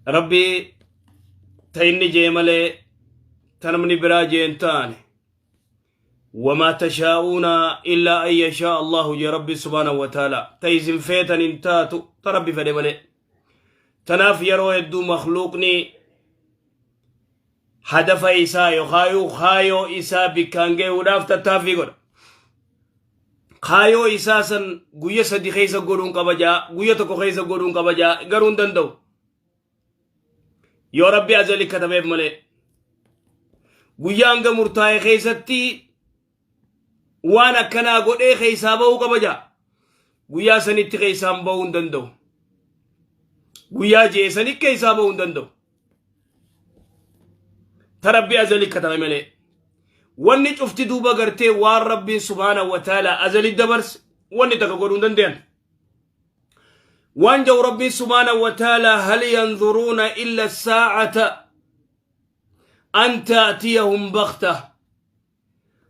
Rabbi ta inni jee malee ta namni biraa jee hin taane. Wamaa tashaa'uuna illaa an yashaa Allahu jee Rabbi subhaanahu wa ta'ala. Ta isin feetan hin taatu ta Rabbi fedhe malee. Tanaaf yeroo hedduu makhluuqni hadafa isaa yookaan kaayoo isaa bikkaan gahuudhaaf tattaaffii godha. Kaayoo isaa san guyya sadi keessa godhuun qaba jaa, guyya tokko keessa godhuun qaba jaa, garuu hin danda'u. Yoo Rabbi azali katabeef malee. Guyyaa hanga murtaa'e keessatti waan akkanaa godhee keessaa bahuu qaba jaa. Guyyaa sanitti keessaan bahuu hin danda'u. Guyyaa je'e sanitti keessaa bahuu hin danda'u. Ta Rabbi azali katabe malee. Wanni cufti duuba gartee waan Rabbiin subhaanahu wa ta'ala azali dabarse wanni takka godhuu hin danda'an. Waan jedhu Rabbiin subhaanahu wa ta'ala hal yanzuruuna illa saa'ata an ta'tiyahum baghta.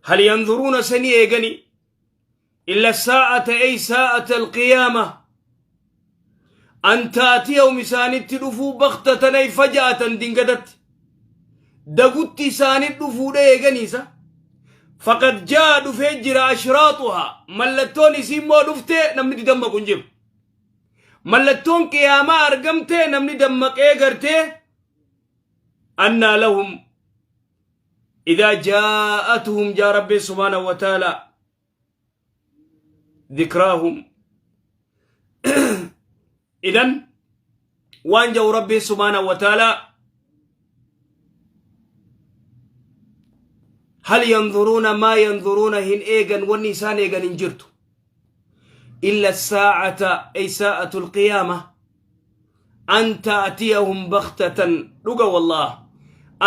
Hal yanzuruuna sanii eegani illa saa'ata ay saa'ata alqiyaama an taatiyahum isaanitti dhufuu bakhtatan ay faja'atan dingatatti dagutti isaanit dhufuudha eeganiisa faqad jaa dhufee jira ashraaxuhaa mallattoon isii immoo dhufte namni itti dammaqu hin jiru mallattoon qiyaamaa argamte namni dammaqee gartee annaa lahum idaa jaa'atuhum jaa rabbiin subhaanahu wa ta'ala dhikraahum idan waan ja'u rabbiin subhaanahu wa ta'ala hal yanzuruuna maa yanzuruuna hin eegan wanni isaan eegan hin jirtu illa saa'ata ay saa'atu alqiyaama an ta'tiyahum bakhtatan dhuga wallaah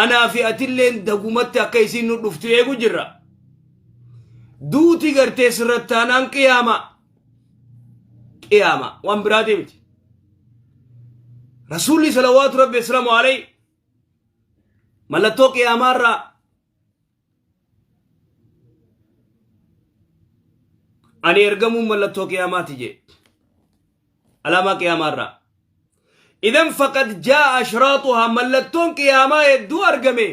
anaa fi atilleen dagumatti akka isiin nu dhuftu eegu jirra duuti gartee sirratti taanaan qiyaama qiyaama waan biraatii miti rasuulli salawaatu rabbi islaamu alayhi mallattoo qiyaamaarraa Ani ergamuun mallattoo qiyaamaati jee. Alaamaa qiyaamaarraa. Idan faqad jaa ashraaxuhaa mallattoon qiyaamaa hedduu argame.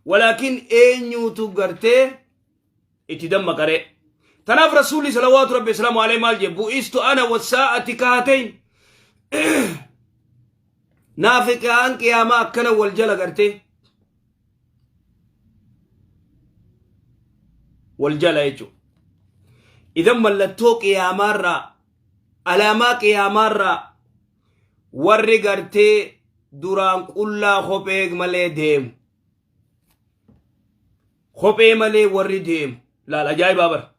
Walaakin eenyuutu gartee itti dammaqaree. Tanaaf rasuulli salawaatu rabbi islaamu alayhi maal jee bu'istu ana wasaa'ati kahateyn. Naafi qiyaan qiyaamaa akkana wal jala gartee. Wal jala jechuudha. Idan mallattoo qiyaamaarraa alaamaa qiyaamaarraa warri gartee duraan qullaa kophee malee deemu. Kophee malee warri deemu. Laal ajaa'ibaa bara.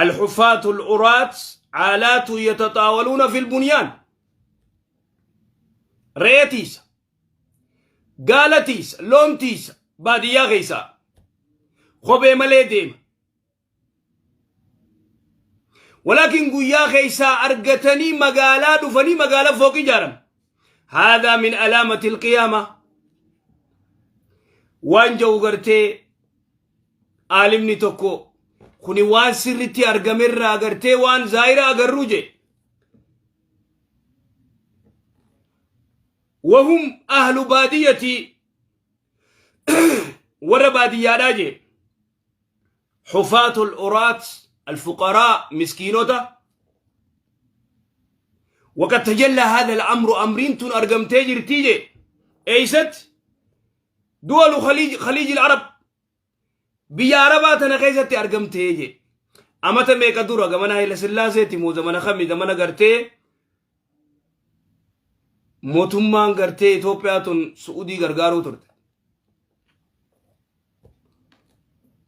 Alxufaatu al'uraat caalaatu yatataawwaluuna fil bunyaan. Re'ee tiisa. Gaala tiisa. Loon tiisa. Baadiyyaa keessaa. Kophee malee deema. Walaakin guyyaa keessaa argatanii magaalaa dhufanii magaalaa fooqii ijaaran. Haadaa min alaamati alqiyaama. Waan ja'u gartee aalimni tokko kuni waan sirritti argamerraa gartee waan zaahira agarruu jee. Wahum ahlu baadiyyati warra baadiyyaadhaa jee. Xufaatul uraat alfuqaraa miskiinota. Waqad tajallaa haadha al'amru amriin tun argamtee jirtii jee. Eeysatti duwalu khaliijil arab Biyya Arabaa tana keessatti argamtee jee. Amata meeqa dura gamana Hayila Sillaaseeti moo zamana kami zamana gartee mootummaan gartee Itoophiyaa tun Su'udii gargaaruu turte.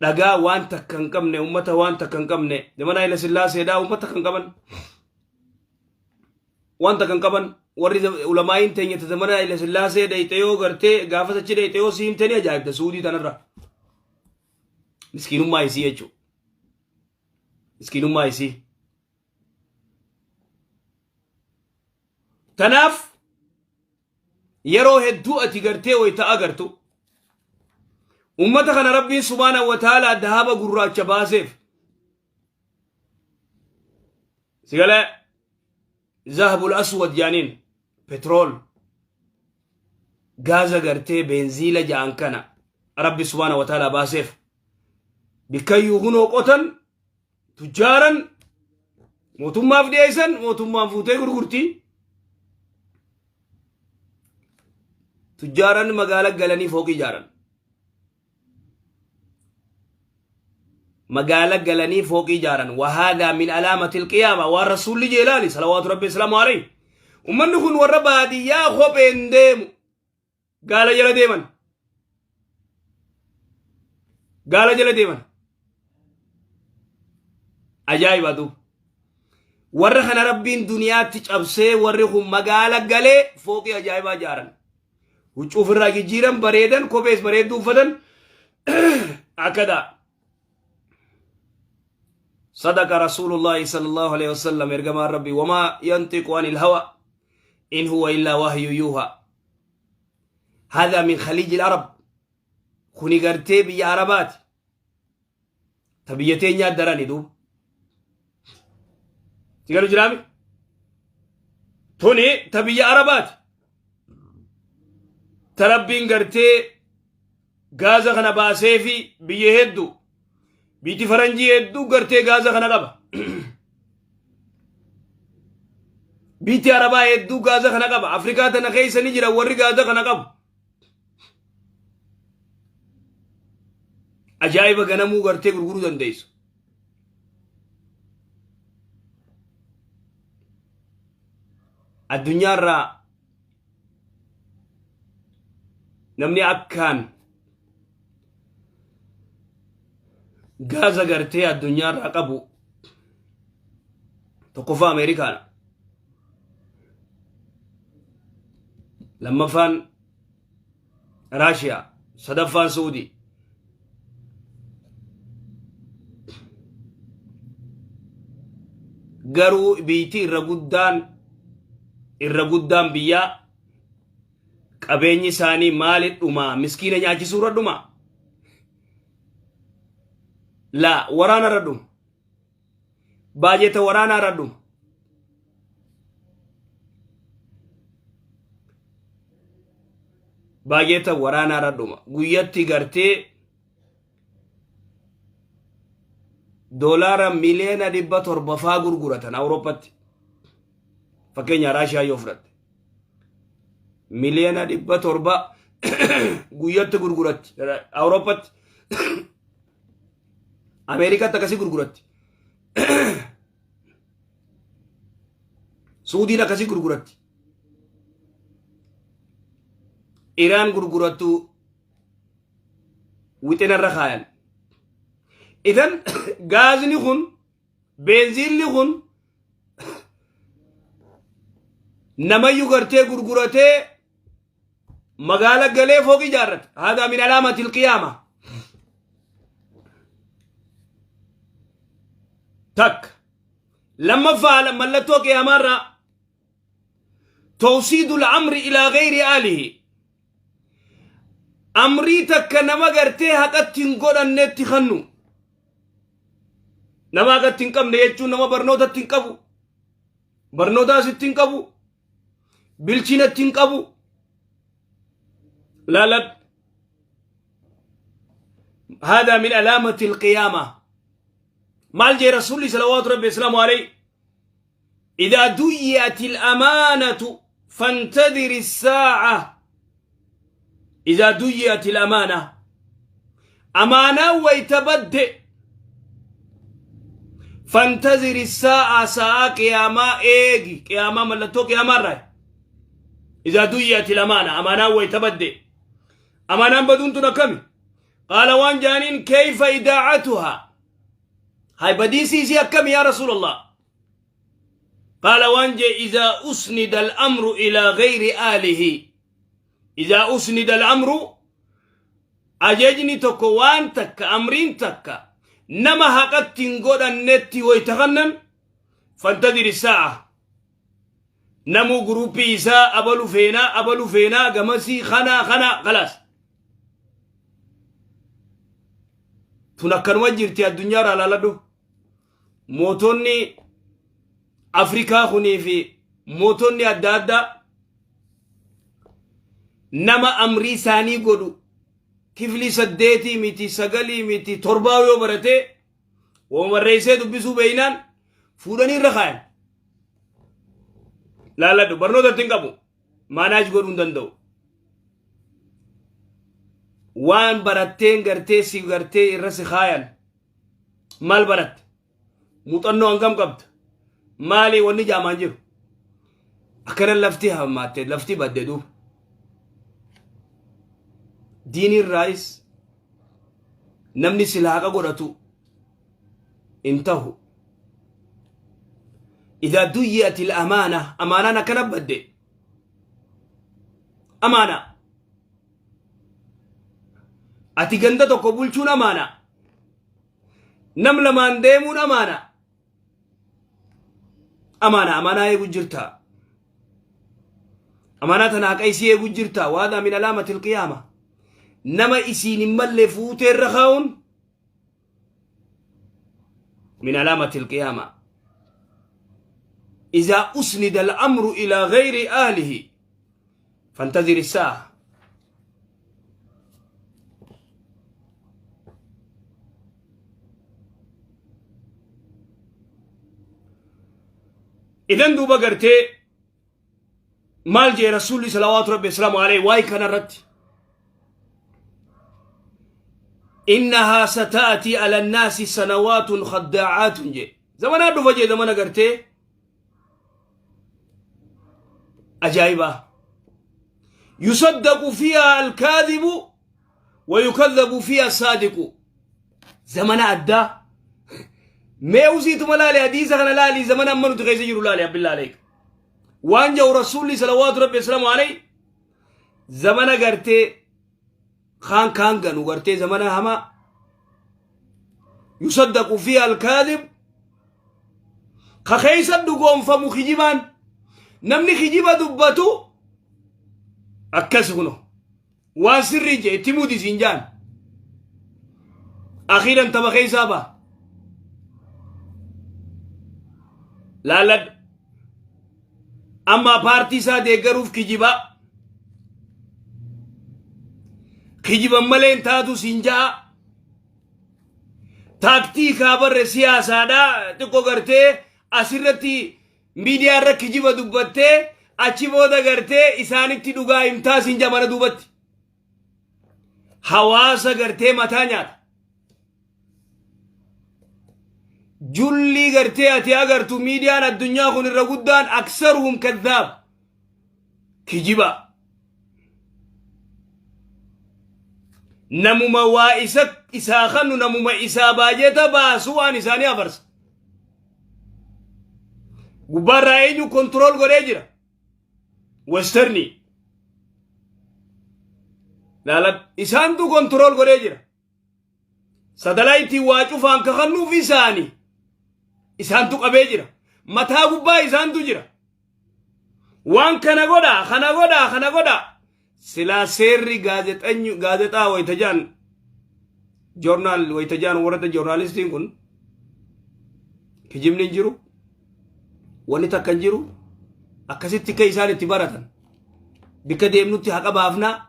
Dhagaa waan takka hin qabne uummata waan takka hin qabne zamana Hayila Sillaaseedhaa uummata kan qaban. Waan takka hin qaban warri ulamaa'iin teenya ta zamana Hayila Sillaasee dhayxe yoo gartee gaafas achi dhayxe yoo si himte ni ajaa'ibda Suudii tanarra. Miskiinummaa isii jechuudha. Miskiinummaa isii. Tanaaf yeroo hedduu ati gartee wayta agartu ummata kana Rabbiin subhaanahu wa ta'aalaa dahaba gurraacha baaseef. Sigalee zahabul aswad jaaniin. Petrool gaaza gartee beenziila ja'an kana Rabbi subhaana wa ta'ala baaseef. Bikkayyuu kunoo qotan, tujjaaran, mootummaaf dhiyeessan, mootummaan fuutee gurgurti. Tujjaaran magaala galanii fooqii ijaaran. Magaala galanii fooqii ijaaran. Wahaadaa min alaamatil qiyaama waan rasuulli jeelaali salawaatu rabbi islaamu alayhi. Ummanni kun warra baadiyyaa kopheen deemu gaala jala deeman. Gaala jala deeman. Ajaa'iba duuba. Warra kana Rabbiin duniyaatti cabsee warri kun magaala galee fooqii ajaa'ibaa ijaaran. Huccuu ofirraa jijjiiran, bareedan, kophees bareedduu uffatan akkadha. Sadaqa Rasuulullaahi sallallahu alaihi wasallam, ergamaan Rabbii wamaa yantiqu anil hawa in huwa illaa wahyu yuuha. Haadaa min khaliijil arab, kuni gartee biyya Arabaati. Ta biyya teenyaa darani duuba. Si galu jiraami? Tuni ta biyya Arabaati. Ta Rabbiin gartee gaaza kana baasee fi biyya hedduu biyyi faranjii hedduu gartee gaaza kana qaba. Biyyi Arabaa hedduu gaaza kana qaba. Afrikaa tana keessa ni jira warri gaaza kana qabu. Ajaa'iba ganamuu gartee gurguruu dandeessu. Addunyaarraa namni akkaan gaaza gartee addunyaarraa qabu tokkoffaa Ameerikaadha. Lammaffaan Raashiyaa, sadaffaan Suudii. Garuu biyyatti irra guddaan biyyaa qabeenyi isaanii maali dhumaa? Miskiina nyaachisuu irra dhumaa? Laa, waraana irra dhuma. Baajeta waraanaa irra dhuma. Baajeta waraanaa irra dhuma. Guyyatti gartee $700 miliyoona faa gurguratan Awurooppatti. Fakkeenya Raashiyaa yoo fudhatte. 700 miliyoona guyyatti gurguratti Awurooppatti. Ameerikaatti akkasii gurguratti. Suudiin akkasii gurguratti. Iraan gurgurattu wixinarra kaayan. Idan gaazni kun, beenziilli kun namayyu gartee gurguratee magaala galee fooqii ijaarrate. Haadaa min alaamatil qiyaama. Takka. Lammaffaa, mallattoo qiyaamaarraa tawsiidul amri ilaa gayri aalihi. Amrii takka nama gartee haqatti hin godhannetti kannu. Nama haqatti hin qabne jechuun nama barnootatti hin qabu. Barnootaas itti hin qabu. Bilchinatti hin qabu. Laalad. هذا من علامة القيامة. Maal jee رسول صلوات ربي وسلامه عليه؟ إذا ضيعت الأمانة فانتظر الساعة. إذا ضيعت الأمانة، أمانة ويتبدأ، فانتظر الساعة، ساعة قيامة eegi. قيامة، mallattoo قيامة الرأي إذا ضيعت الأمانة، أمانة ويتبدأ. أمانة بدون تنكمي. قال waan jaaniin كيف إضاعتها؟ هاي بديسي سي أكم يا رسول الله؟ قال waan jee إذا أسند الأمر إلى غير أهله. إذا أسند الأمر، ajajni tokko, waan takka, amriin takka nama haqatti hin godhannetti waytakannan, فانتظر الساعة. Namuu guruppii isaa abalu feenaa, abalu feenaa, gamasii kanaa kana خلاص. Tun akkanuma jirti addunyaarraa laaladhu. Mootonni Afrikaa kunii fi mootonni adda addaa Nama amrii isaanii godhu kiflii saddeetii miti, sagalii miti, torbaa yoo baratee waan barreessee dubbisuu beeynaan fuudhanii irra kaayan. Laaladhu, barnoota ittiin qabu manage godhuu hin danda'u. Waan baratteen gartee si gartee irra si kaayan, maal baratte, muuxannoo hangam qabda, maali wanni jaamaan jiru? Akkana lafti hammaatte, lafti badde. Duuba diiniin raayis namni sila haqa godhatu hin tahu. Idaa duyyi'at il amaana, amaanaan akkana badde. Amaana ati ganda tokko bulchuun amaana, nam lamaan deemuun amaana. Amaana, amaanaa eegu jirta, amaanaa tana haqa isii eegu jirta. Waadhaa min alaamati alqiyaama. Nama isiin hin malle fuutee irra kaa'uun min alaamati alqiyaama. Idaa usnida al'amru ilaa gayri ahlihi fantazir issaa. Idan duuba gartee maal jee Rasuulli salawaatu rabbi islaamu alayhi waa'ee kana irratti? Innahaa sataatii ala nnaasi sanawaatun khaddaa'aatun jee. Zamanaa dhufa jee, zamana gartee ajaa'ibaa, yusaddaqu fiihaa alkaadhibu wa yukadhabu fiihaa saadiqu. Zamana addaa. Mee usiituma laali, hadiisa kana laali, zamana amma nuti keessa jiru laali. Abbillah aleek, waan jedhu Rasuulli salawaatu rabbi wasalaamu alayhi, zamana gartee kaan kaan ganu, gartee zamana hamaa, yusaddaqu fiiha alkaadhib, ka keessa dhugoonfamu kijibaan. Namni kijiba dubbatu akkas kuno waan sirrii jee itti mudi siin jaan, akhiiran taba keessaa ba'a. Laalladhu, amma paartii isaa deeggaruuf kijibaa, kijiban malee hin taatu siin ja'a. Taaktiikaa barre siyaasaadha. Xiqqoo gartee asirratti miidiyaa irra kijiba dubbattee, achi booda gartee isaanitti dhugaa himtaa siin ja'a. Mana duubatti hawaasa gartee mataa nyaata. Jullii gartee ati agartu miidiyaan addunyaa kun irra guddaan aksaruhum kadhaab, kijiba. Namuma waa isa isaa kannu, namuma isaa baajeta baasu waan isaanii afarsa. Gubbaarraa eenyu control godhee jira? Westernii laala, isaantu control godhee jira. Satalaayitii waa cufaan kakannuuf isaani, isaantu qabee jira. Mataa gubbaa isaantu jira. Waan kana godhaa, kana godhaa, kana godhaa. Silaa seerri gaazexanyu gaazexaa wayita jaan, joornaal wayita jaan, warra joornaalistiin kun kijibni hin jiru, wanni takka hin jiru. Akkasitti akka isaan itti baratan, bikka deemnutti haqa baafnaa,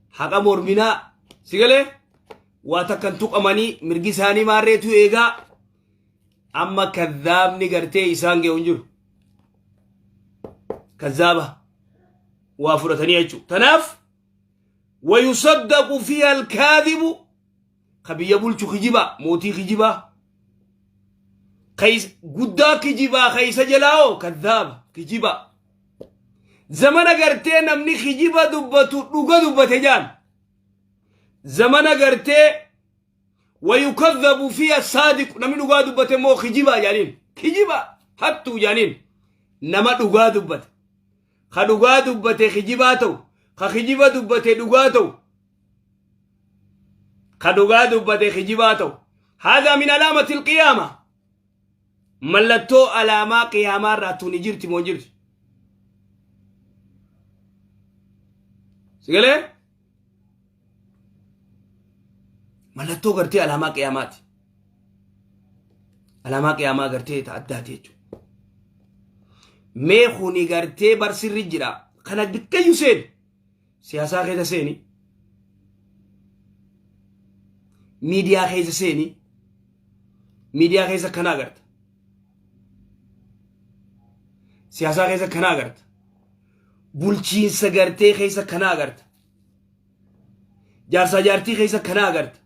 haqa morminaa, si galee waa takkan tuqamanii mirgi isaanii maarreetu eegaa. Amma kadhaabni gartee isaan ga'u hin jiru. Kazzaaba waa fudhatanii jechuudha. Tanaaf wayusaddaqu fiiha alkaadhibu, ka biyya bulchu kijibaa, mootii kijibaa, guddaa kijibaa, ka isa jalaa hoo kadhaaba, kijibaa. Zamana gartee namni kijiba dubbatu dhuga dubbate jaan. Zamana gartee wayukadhabu fiiha saadiqu, namni dhugaa dubbate immoo kijibaa jaaniin, kijibaa, hattuu jaaniin. Nama dhugaa dubbate, ka dhugaa dubbate kijibaa ta'u, ka kijiba dubbate dhugaa ta'u, ka dhugaa dubbate kijibaa ta'u. Haadha min alaamati alqiyaama. Mallattoo alaamaa qiyaamaa irraa tuni jirti moo hin jirti? Sigalee mallattoo gartee alaamaa qiyaamaati. Alaamaa qiyaamaa gartee ta addaati jechuudha. Mee kuni gartee bar sirri jira. Kana bikkayyuu seen. Siyaasaa keessa seeni. Miidiyaa keessa seeni. Miidiyaa keessa kana agarta. Siyaasaa keessa kana agarta. Bulchiinsa gartee keessa kana agarta. Jaarsaa jaartii keessa kana agarta.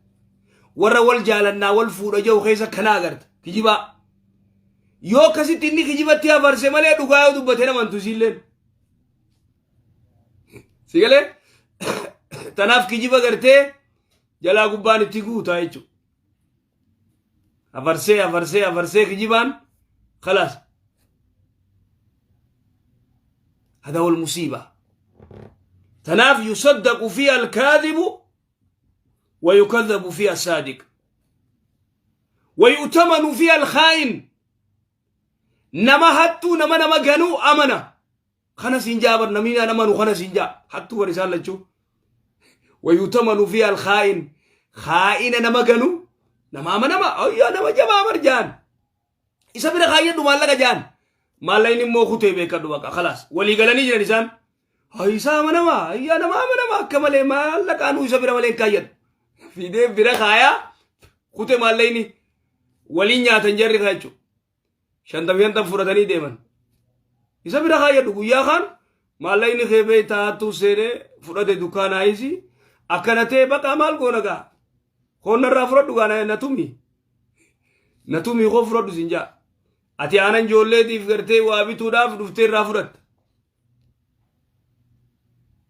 Warra wal jaalannaa wal fuudha jiru keessa kana agarta. Kijibaa. Yoo akkasitti inni kijibatti afarse malee dhugaa yoo dubbate namantu isiilleen. Si galee? Tanaaf kijiba gartee jalaa gubbaan itti guutaa jechuudha. Afarsee afarsee afarsee kijibaan khalaas. هذا هو المصيبة تناف يصدق فيها الكاذب ويكذب فيها الصادق ويؤتمن فيها الخائن نما hattuu nama nama ganuu amana kana siin jaa bar namni naan amanu kana siin jaa hattuu bar isaan lachuu wayuutamanu fi alkhaa'in khaa'ina nama ganu nama amanama ayyaa nama jabaa bar jaan isa bira kaayyadhu maallaqa jaan maallaqni immoo kutee beekadhu baqa khalaas walii galanii jiran isaan isa amanama ayyaa nama amanama akka malee maallaqaanuu isa bira malee hin kaayyadhu fidee bira kaayaa kute maallaqni waliin nyaatan jarri kaa jechuudha. Shantam shantam fudhatanii deeman. Isa bira kaayyadhu guyyaa kaan maallaqni kee beektaa hattuu seenee fudhate dukkaanaa isi akkana ta'e baqa maal goona gaa. Koonnarraa fudhadhu gaa na tumi. Na tumi koo fudhadhu sin jaa. Ati aanan ijoolleetiif gartee waa bituudhaaf dhuftee irraa fudhatta.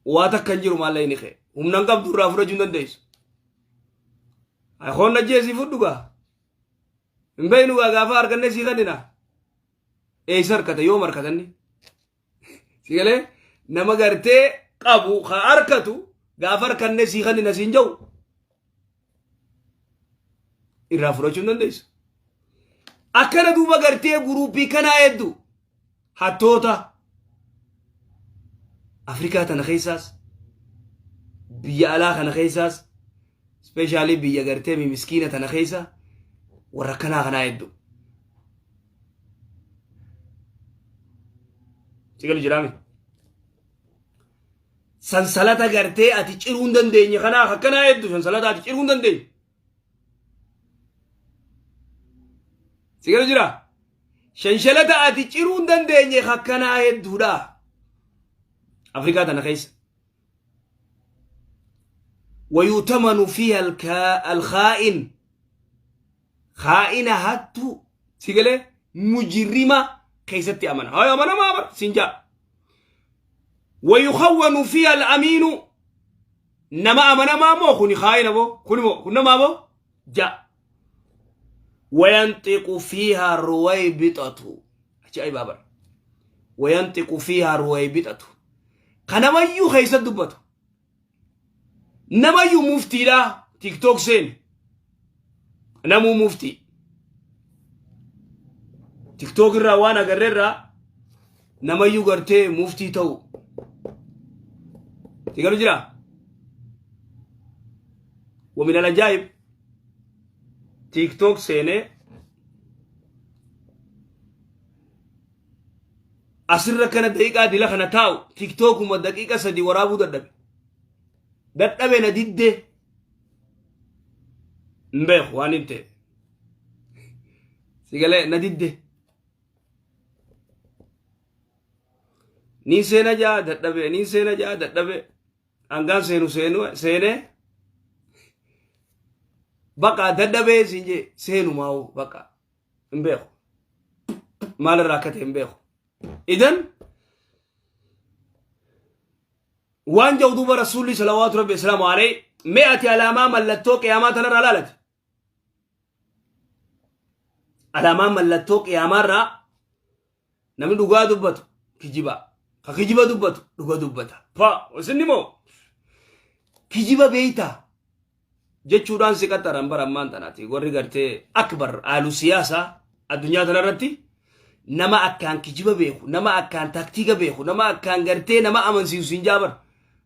Waa takka hin jiru maallaqni kee. Humna hin qabdu irraa fudhachuu hin dandeessu. Koonna jeesii fudhu gaa. Hin beeknu gaa gaafa arganne sii kennina. Eessa harkata yoom harkatanni? Si galee nama gartee qabu ka harkatu gaafa harkanne sii kennina siin jedhu irraa fudhachuu hin dandeessu. Akkana duuba gartee guruupii kanaa hedduu hattoota Afrikaa tana keessaas biyya alaa kana keessaas ispeeshaalii biyya gartee miskiina tana keessa warra akkanaa kanaa hedduu. Si galu jiraame. Sansalata gartee ati ciruu hin dandeenye kanaaf akkanaa hedduu sansalata ati ciruu hin dandeenye. Si galu jira. Shanshalata ati ciruu hin dandeenye akkanaa hedduudha. Afrikaa tana keessa. ويؤتمن فيها الخائن خائنة هاتو سيقله مجرمة كيستي أمانة هاي أمانة ما أمر سنجا ويخون فيها الأمين نما أمانة ما مو خوني خائن أبو خوني مو خوني ما أبو جا وينطق فيها الرويبطة أجايب أبر وينطق فيها الرويبطة kanamayyuu keessa dubbatu namayyuu muftiidha tiktok seeni namuu muftii tiktok irraa waan agarre irraa namayyuu gartee muftii ta'u sigalu jira ومن العجائب tiktok seenee Asirra kana daqiiqaa dila kana taa'u tiktookuma daqiiqa sadi waraabuu dadhabe. Dadhabe na diddee. Hin beeku waan hin ta'e. Sigalee na didde. Niin seena jaa dadhabe niin seena jaa dadhabe. Hangaan seenu seenu seenee baqa dadhabee siin jee seenumaa'u baqa. Hin beeku. Maalirraa akka ta'e hin beeku. Idan waan jedhu duuba rasuulli salawaatu rabbi islaamu alayhi mee ati alaamaa mallattoo qiyaamaa tanarraa laalate. Alaamaa mallattoo qiyaamaarraa namni dhugaa dubbatu kijiba. Ka kijiba dubbatu dhuga dubbata. Pa isin moo kijiba beeytaa jechuudhaan si qaxxaran bara ammaan tanaati warri gartee akbar aalu siyaasaa addunyaa tanarratti nama akkaan kijiba beeku nama akkaan taktiika beeku nama akkaan gartee nama amansiisu siin jaabar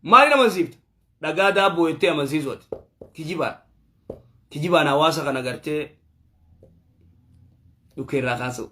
maaliin amansiifta dhagaa daabboo jettee amansiisu ati kijibaan kijibaan hawaasa kana gartee dhukkee irraa kaasu.